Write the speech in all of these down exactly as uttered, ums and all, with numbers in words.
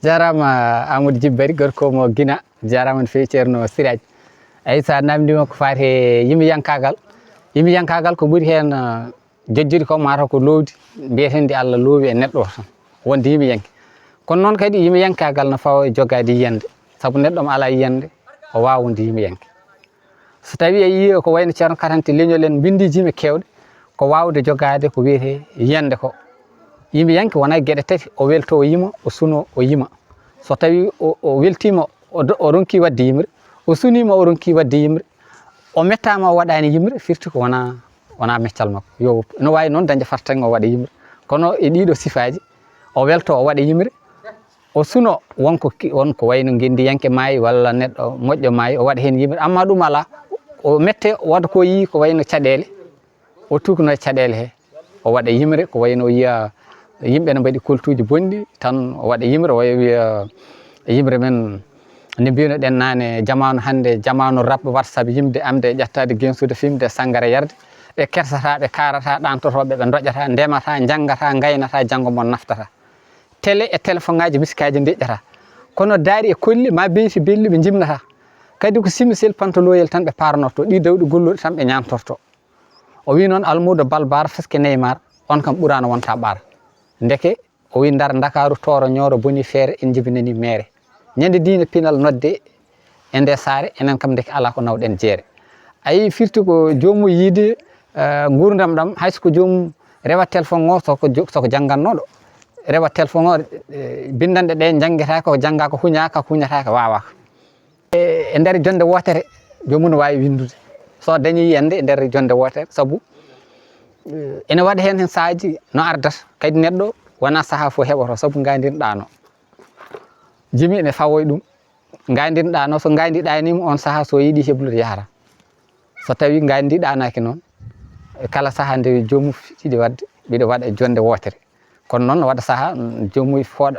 Jarama Amadou Djibbari, gorko mo Guina. Jarama no fewi Ceerno Siraj. Eyi, sa namdima ko faati e yimiyankaagal, yimiyankaagal ko ɓuri heen, eh, jojjude ko mataw ko loowdi mbiyetendi Allah loowi e neɗɗo o tan, wonde yimiyanke. Kono noon kadi yimiyankaagal no fawa e jogaade yiyannde, sabu neɗɗo mo alaa yiyannde o waawaa wonde yimiyanke. So tawi a yii ko wayno Ceerno Karante leñol en mbindi jime keewɗe, ko waawde jogaade ko wiyetee yiyannde ko. Yimiyanke wona geɗe tati, o welto o yima, o suno o yima. So tawi o, o weltiima, o do-, o ronki waɗde yimre, o suniima, o ronki waɗde yimre, o mettaama, o waɗaani yimre, firti ko wona, wona meccal makko. Yo woppu. Ene waawi noon dañde fartaŋŋe o waɗa yimre. Kono e ɗiɗo sifaaji, o welto o waɗa yimre, o suno wonko ki-, wonko wayno ngenndiyanke maayi walla neɗɗo moƴƴo maayi, o waɗa heen yimre. Amma ɗum alaa, o mette, wooda ko yii ko wayno caɗeele, o tuukno e caɗeele he, o waɗa yimre, ko wayno o yiya yimɓe ne mbaɗi koltuuji bonɗi, tan o waɗa yimre, o wiya yimre men nde mbiyno-ɗen naane, jamaanu hannde, jamaanu rap, WhatsApp, yimde amde, ƴettaade, gensude, fimde, sanngara yarde, ɓe kersata, ɓe kaarata, ɗantotooɓe, ɓe ndoƴata, ndemata, njanngata, ngaynata, janngo mon naftata. Tele e telefoŋaaji miskaaji ndeƴƴata. Kono daari e kolli ma beyti belli ɓe njimnata. Kadi ko simi sel pantoloyel tan ɓe parnorto, ɗi dawɗi golluɗi tan ɓe ñaamtorto. O wi noon almuudo Balbar, Feske, Neymar, on kam ɓuraano wonta ɓaar. Ndeke o wi Ndar, Ndakaaru, Tooro, Ñooro, boni feere, en njibinani meere. Ñande diine pinal nodde e nde saare, enen kam ndeke alaa ko nawɗen jeere. A yii firti ko joomum yiide, eh, nguurndam ɗam, hay so ko joomum rewa téléphone o, so ko jo-, so ko janngannooɗo, rewa téléphone o, eh, binndanɗe ɗe njanngetaake, ko janngaaka, huñaaka, huñataake, waawaaka. E, e nder jonnde wootere, joomum no waawi winndude. So dañii yiyannde e nder jonnde wootere, sabu, eh, ene waɗa heen, heen sahaaji no ardata, kadi neɗɗo wonaa sahaa fof heɓoto, sabu ngayndiin ɗaano. Jimi ene fawo e ɗum. Ngayndiin ɗaano, so ngayndiin ɗaaniima, on sahaa so yiɗi heblude yahata. So tawi ngayndiin ɗaanaaki noon, e kala sahaa nde joomum yiɗi waɗde, mbiɗo waɗa e jonnde wootere. Kono noon, waɗa sahaa, mm, joomum fooɗa,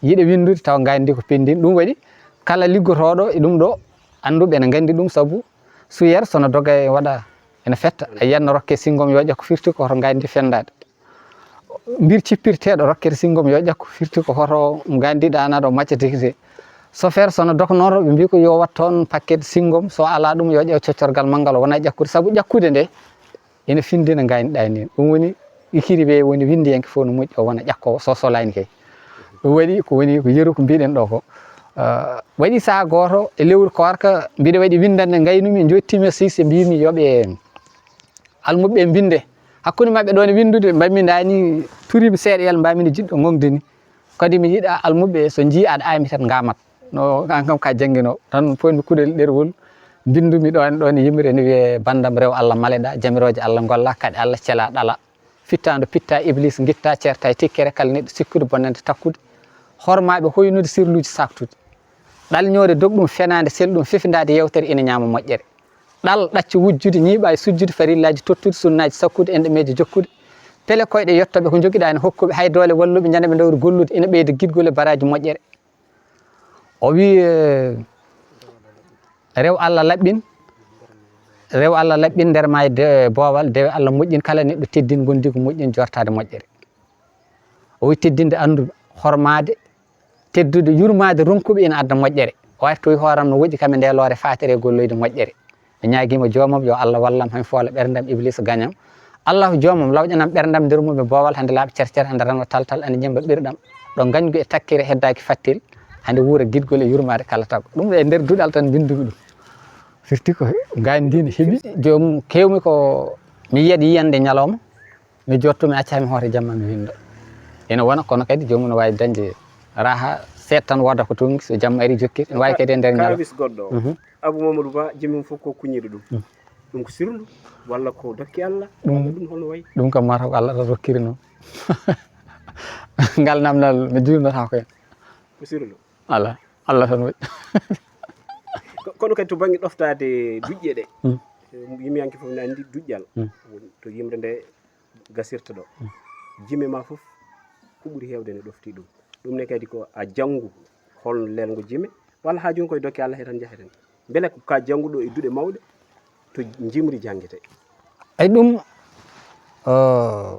yiɗa winndude, tawa ngayndiin ko penndiin. Ɗum waɗi, kala liggotooɗo e ɗum ɗo, annduɓe ene nganndi ɗum, sabu suyeer so no doga e waɗa, ene fetta, a yiyat no rokke sinngom yo ƴakku, firti ko hoto ngayndiin fenndaade. Mbir cippirteeɗo rokkere sinngom yo ƴakku, firti ko hoto ngayndiin ɗaanaɗo macca degite. Chauffeur so no dognooto, ɓe mbii ko yo wat toon paquet sinngom, so alaa ɗum yo ƴeew coccorgal manngal, o wona ƴakkude, sabu ƴakkude nde ene findina ngayndiin ɗaaniin. Ɗum woni ikiri ɓe woni winndiyanke fof no moƴƴi o wona ƴakkoowo so solaani kay. Ɗum waɗi ko woni ko yeru ko mbiɗen ɗo ko. Ah, waɗi sahaa gooto e lewru koorka, mbiɗa waɗi winndannde ngaynumi, njottiimi e Sise, mbiimi yo ɓe almuɓɓe mbinde. Hakkunde maɓɓe ɗoon e winndude, mbaɗmi ndaani turiimi seeɗa yalla mbaɗmi no jiɗɗo ŋoŋde ni. Kadi mi yiɗa almuɓɓe so njii aɗa aami tan ngaamat. No an kam ka jannginoowo. Tan poymi kuɗel ɗerwol, mbinndumi ɗoon, ɗoon e yimre ne wiyee banndam rew Allah maleɗaa, jamirooje Allah ngollaa, kaɗe Allah celaa ɗalaa. Fittaandu pittaa, Iblis ngittaa, ceertaa e tikkere, kala neɗɗo sikkude, bonnande takkude, hormaaɓe hoynude, sirluuji saaktude. Ɗalñoore dogɗum, fenaande selɗum, fifindaade yeewtere ina ñaama moƴƴere. Ɗal ɗaccu wujjude, ñiiɓa e sujjude, farillaaji tottude, sunnaaji sakkude, enɗe meeje jokkude. Pele koyɗe yettoɓe ko njogiɗaa ene hokkuɓe, hay doole walluɓe, ñande ɓe ndawri gollude, ina ɓeyda giɗgol e baraaji moƴƴere. O wi, eh, rew Allah laɓɓin, rew Allah laɓɓin nder ma e de-, boowal, dewe Allah moƴƴin, kala neɗɗo teddin ngondiigu moƴƴin, jortaade moƴƴere. O wi teddinde annduɓe, hormaade, teddude, yurmaade ronkuɓe ina adda moƴƴere. O artoyi hooram no woƴƴi kam e nde loore faatere golloyde moƴƴere. Mi ñaagiima joomam yo Allah wallam, hay foola ɓerndam Iblis gañam. Allahu joomam lawƴanam ɓerndam nder mum e boowal hande laaɓa cer cer, hande ranwa tal tal, hande ñemba ɓerɗam. Ɗo ngañgu e takkere heddaaki fattel, hande wuura giɗgol e yurmaade kala tago. Ɗum e nder duɗal tan mbinndumi ɗum. Firti ko ngaandi ndi ne heɓi. Joomum kewmi ko mi yiyat yiyande ñalawma. Mi jottu, mi acca, mi hoota jamma, mi winnda. Ina wona, kono kadi joomum no waawi dañde raha seeɗa tan, wooda ko toŋngi, so jamma ari jokkiri. Ina waawi kadi e nder ñalawma. Kawis goɗɗo o. Mhm. Abou Mamadou Ba, jimum fof ko kuñiiɗo ɗum. Mm. Ɗum ko sirlu, walla ko dokke Allah, ɗum, walla ɗum holno wayi? Ɗum kam mataw ko Allah tan rokkiri noon. Ngal namdal mi juurnata ko heen. Ko sirlu? Alaa, Allah tan waɗi. Ko-, kono kadi to bannge ɗoftaade duƴƴe ɗe, mm, yimiyanke fof ne anndi duƴƴal. Mm. To yimre nde gasirta ɗo. Mm. Jime ma fof, ko ɓuri heewde ne ɗofti ɗum. Ɗum ne kadi ko a janngu holno lelngo jime, walla haa jooni koye dokke Allah he tan njaheten? Mbele ko ka jannguɗo e duɗe mawɗe to njimri janngete? Ay ɗum, eh,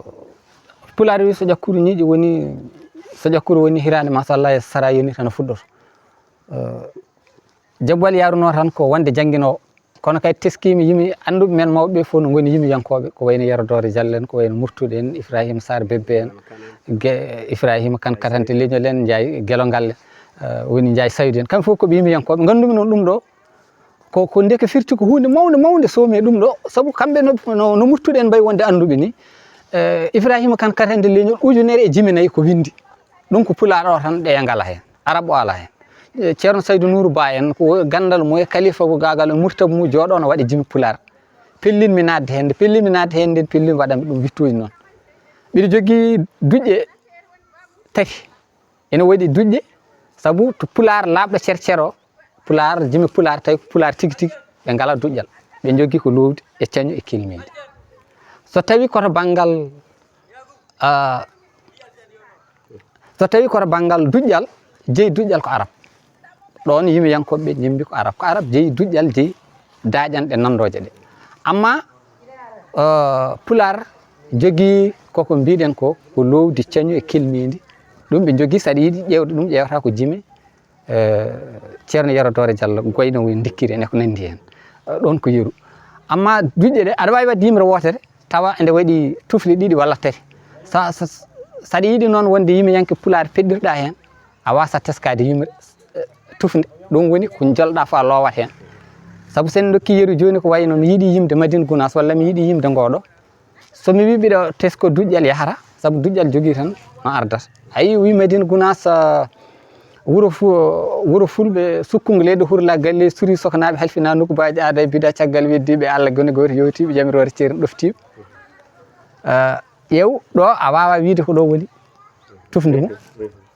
Pulaar wi so ƴakkuru ñiiƴe woni So ƴakkuru woni hiraande, machallah, e sara yoni tan fuɗɗoto. Eh, jabbal yaruno tan ko wonde jannginoowo. Kono kadi teskiimi yimi annduɓe men mawɓe ɓe fof no ngoni yimiyankooɓe, ko wayno Yero Doore Jallo en, ko wayno Murtuɗo en, Ibrahima Sarr Bebbe en, Ge-, Ibrahima Kan Katante Leñol en, Njaay Gelongal, eh, woni Njaay Saydu en. Kamɓe fof ko ɓe yimiyankooɓe. Nganndumi noon ɗum ɗo, ko, ko ndeke firti ko huunde mawnde, mawnde somi e ɗum ɗo. Sabu kamɓe no, no, no Murtuɗo en mbayi wonde annduɓe ni. Eh, Ibrahima Kan Katante Leñol ujunere e jimi nayi ko winndi. Ɗum ko pulaar o tan ɗeya ngala heen. Arab o alaa heen. Eh, Ceerno Saydu Nuuru Ba en, ko ganndal mum e kalifa ko gaagal e murtab mum jooɗo no waɗi jimi pulaar. Pellinmi naatde heen, nde pellinmi naatde heen, nden pellinmi waɗanmi ɗum wittuuji noon. Mbiɗo jogii duƴƴe tati. Ene waɗi duƴƴe, sabu to pulaar laaɓɗo cer cer o, pulaar, jimi pulaar, tawi ko pulaar tigi tigi, ɓe ngala duƴƴal. Ɓe njogii ko loowdi e cañu e kilmeendi. So tawi koto banngal, ah, so tawi koto banngal duƴƴal, jeyi duƴƴal ko arab. Ɗoon yimiyankooɓe ɓe njimbi ko arab. Ko arab jeyi duƴƴal, jeyi daaƴanɗe nanndooje ɗe. Amma, eh, pulaar jogii koko mbiɗen ko, ko loowdi cañu e kilmeendi. Ɗum ɓe njogii, so aɗa yiɗi ƴeewde ɗum, ƴeewata ko jimi, eh, Ceerno Yero Doore Jallo, goyno woni ndikkiri en e ko nanndi heen. Eh, ɗoon ko yeru. Amma duƴƴe ɗe, aɗa waawi waɗde yimre wootere, tawa ende waɗi tufle ɗiɗi walla tati. Sa, sa, so aɗa yiɗi noon wonde yimiyanke pulaar peɗɗirɗa heen, a waasa teskaade yimre, eh, tufnde. Ɗum woni ko jolɗa fof a loowat heen. Sabu so en ndokki yeru jooni ko wayno mi yiɗi yimde Madina Gunaas walla mi yiɗi yimde ngooɗo. So mi wii mbiɗo tesko duƴƴal yahata, sabu duƴƴal jogii tan no ardata. A yii o wii Madina Gunaas, ah, wuro fu-, wuro fulɓe sukkungo leyɗe hurla galle suri sokanaaɓe halfina nokku baaji aada e bida caggal weddiiɓe Allah gone gooto yewtiiɓe jamiroore ceeri ɗoftiiɓe. Ah, ƴeew ɗo a waawa wiide ko ɗo woni tufnde mum.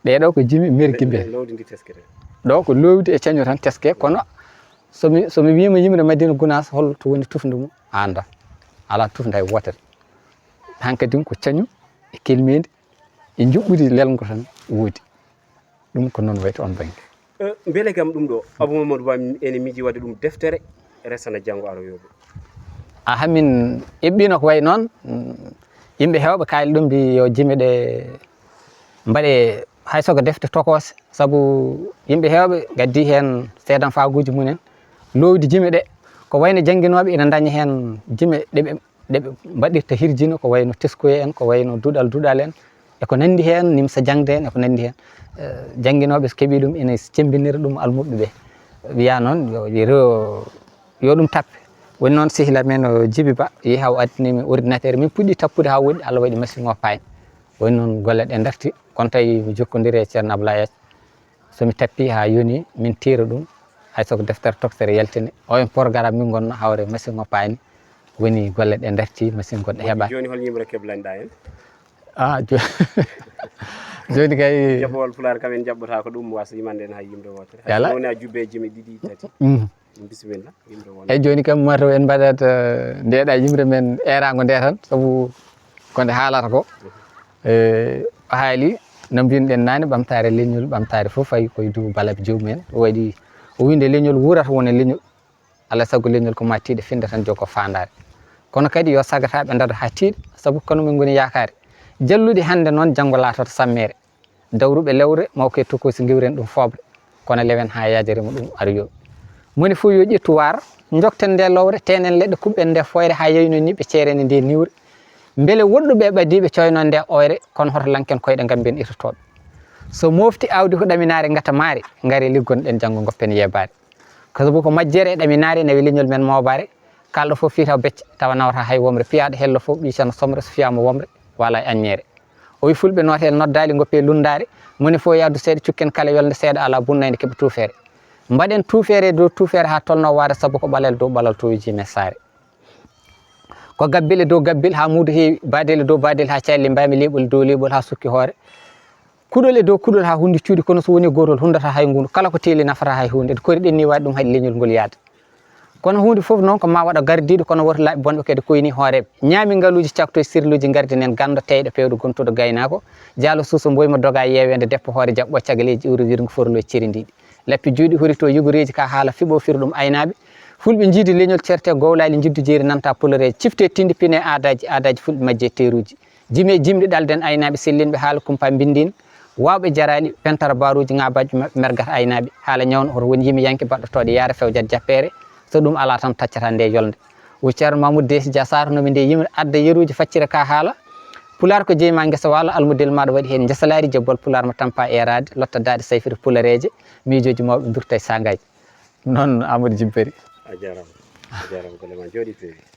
Ɗee ɗo ko jimi mergi mbe. Lowdi ndi teskete. Ɗo ko lowdi e cañu tan teske, kono so mi, so mi wiima yimre Madina Gunaas hol to woni tufnde mum? A anndaa. Alaa tufnde hay wootere. Hankadi ko cañu e kelmeendi e njuɓɓudi lelngo tan woodi. Ɗum ko noon wayi to oon bannge. Eh, mbele kam ɗum ɗo, Abou Mamadou Ba ene miiji waɗde ɗum deftere, resana janngo aroyooɓe. Aha, min eɓɓiino ko wayi noon, mm, yimɓe heewɓe kaali ɗum, mbi yo jime ɗe mbaɗe hay so ko defte tokoose, sabu yimɓe heewɓe ngaddi heen seedanfaaguuji mumen, loowdi jime ɗe, ko wayno jannginooɓe ina ndaña heen jime ɗe ɓe ɗe ɓe mbaɗirta hirjino, ko wayno teskoye en, ko wayno duɗal duɗal en, e ko nanndi heen, nimsa jaŋde en, e ko nanndi heen. Eh, jannginooɓe so keɓii ɗum, ina cemmbinira ɗum almuɓɓe ɓe. Wiya noon, yo, yo, yo ɗum tappe. Woni noon, sehil amen o Jibi Ba, yehi haa o addani min ordinateur, min puɗɗi tappude haa woɗɗi, Allah waɗi machine o paayni. Woni noon, golle ɗe ndarti, kono tawi mi jokkondiri e Ceerno Ablaye Yaac. So mi tappi haa yoni, min tiira ɗum, hay so ko deftere toktere yaltini. O en programme min ngonno hawre machine o paayni. Woni golle ɗe ndarti, machine goɗɗo heɓa. Jooni hol yimre keblanɗa en? Ah, jo-, jooni kay. Jaɓɓowol Pulaar kam en jaɓɓata ko ɗum wasa yimande en hay yimre wootere. Hay so woni a jubbe jimi ɗiɗi, tati. Mm. Bisimilla, yimre won. Eyi, jooni kam, mataw en mbaɗat, eh, ndeɗa yimre men eeraango nde tan, sabu ko nde haalata ko. Eh, o haali, no mbiynuɗen naane, ɓamtaare leñol, ɓamtaare fof fayi koye dow balaɓe joomum en. O waɗi, o winde leñol wuurata wona leñol. Alaa sago leñol ko ma tiiɗe, finde tan jogo faandaare. Kono kadi yo sagataaɓe ndado haa tiiɗa, sabu kono min ngoni yaakaare. Jalluɗi hannde noon, janngo laatoto sammeere. Dawruɓe lewre, mawke tokoosi ngiwren ɗum fooɓre, kono lewen haa yaajarima ɗum aroyooɓe. Moni fof yo ƴettu waar, njokten nde lowre, teenen leɗɗe, kuɓɓen nde fooyre haa yayno niɓɓe, ceerene nde niwre. Mbele woɗɗuɓe ɓadiiɓe coyno nde ooyre, kono hoto lanken koyɗe ngam mbiyen irtotooɓe. So mofti aawdi ko ɗaminaare ngata maare, ngare liggon ɗen janngo ngoppen yeebaare. Ko sabu ko majjere e ɗaminaare nawi leñol men moobaare, kalɗo fof fii taw becce, tawa nawata hay womre, piyaaɗo hello fof ɓii cano somre, so fiyaama womre, wala e aññeere. O wi fulɓe nootel noddaali ngoppe lunndaare, moni fof yaadu seeɗa cukken kala yolnde seeɗa alaa bunnayde keɓa tuufeere. Mbaɗen tuufeere dow tuufeere haa tolno waare sabu ko ɓalal dow ɓalal to wiji men saare. Ko gabbel e dow gabbel haa muudo heewi, baadel e dow baadel haa calli mbaami leeɓol e dow leeɓol haa sukki hoore. Kuɗol e dow kuɗol haa hundi cuuɗi, kono so woni gootol hundata hay ngundu. Kala ko teeli nafata hay huunde. Nde koriɗen ni waɗi ɗum haɗi leñol ngol yaade. Kono huunde fof noon ko ma waɗa gardiiɗo, kono woto laaɓi bonɓe kadi koyni hooreeɓe. Ñaami ngaluuji, caktoy sirluuji, ngardinen ganndo teyɗo peewɗo gontuɗo gaynaako. Jaalo suuso mboyma doga yeeweende deppo hoore jaɓɓo cagaleeji iwri wirngo forlooji cerindiiɗi. Lappi juuɗi hurito yugoreeji ka haala fiɓo firo ɗum aynaaɓe. Fulɓe njiidi leñol certe gowlaali njiddu jeeri nanta poloreeji. Cifte tindi pine aadaaji, aadaaji fulɓe majje teeruuji. Jime jimɗi ɗalden aynaaɓe sellinɓe haala kumpa mbinndin. Waawɓe jaraali, pentara baaruuji ŋaabaaji maɓɓe, mergata aynaaɓe. Haala ñawna, hoto won yimiyanke baɗɗotooɗo yaara fewjat jappeere, so ɗum alaa tan taccata nde yolnde. O Ceerno Mamoudou Deesi Dia Sarr, no mi nde yimre adda yeruuji faccire ka haala. Pulaar ko jeyi ma ngesa waalo, almudel maɗa waɗi heen njasalaari, jebbol pulaar mo tampa eeraade, lotta daaɗe sayfiri pulareeje, miijooji mawɓe durta e saangaaji. Noon Amadou Jibbari. A jarama. A jarama, golle ma njooɗi peewi.